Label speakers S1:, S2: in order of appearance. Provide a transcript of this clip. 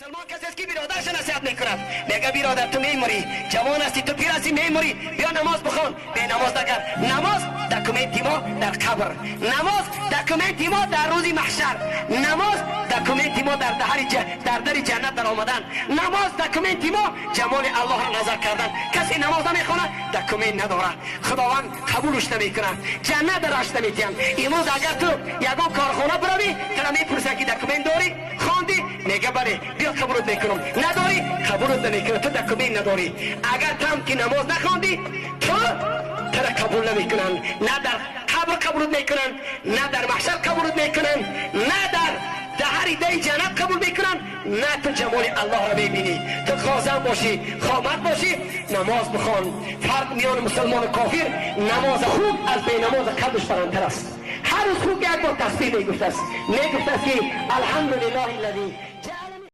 S1: Мусулмон касе аст ки бародарашро насиҳат мекунад. Мегӯяд: бародар, ту мемурӣ, ҷавон ҳастӣ, ту пир ҳастӣ, мемурӣ, биё намоз бихон, бенамоз нагар. Намоз документи мо дар қабр, намоз документи мо дар рӯзи маҳшар, намоз документи мо дар дари ҷаннат даромадан, намоз документи мо ҷамоли Аллоҳро назар кардан. Касе намоз намехонад, документ надорад, Худованд қабулаш намекунад, ҷаннат дараш намедиҳад. Имрӯз агар ту ягон корхона биравӣ, туро мепурсанд ки документ дорӣ, хондӣ? Мегӯяд: бале, биё қабулат мекунам. Надорӣ, қабулат намекунам, ту документ надорӣ. Агар там ки намоз нахондӣ, ту туро қабул намекунанд, на дар қабр қабулат мекунанд, на дар маҳшар қабулат мекунанд, на дар даҳари даи ҷаннат қабул мекунанд, на ту ҷамоли Аллоҳро мебинӣ. Ту хозам бошӣ, хомат бошӣ, намоз бихон. Фарқ миёни мусулмону кофир: намоз хуб аз бенамоз қадраш баландтар аст. Ҳар рӯз хук як бор тасбеҳ мегуфтааст, мегуфтааст ки: الحمد لله الذي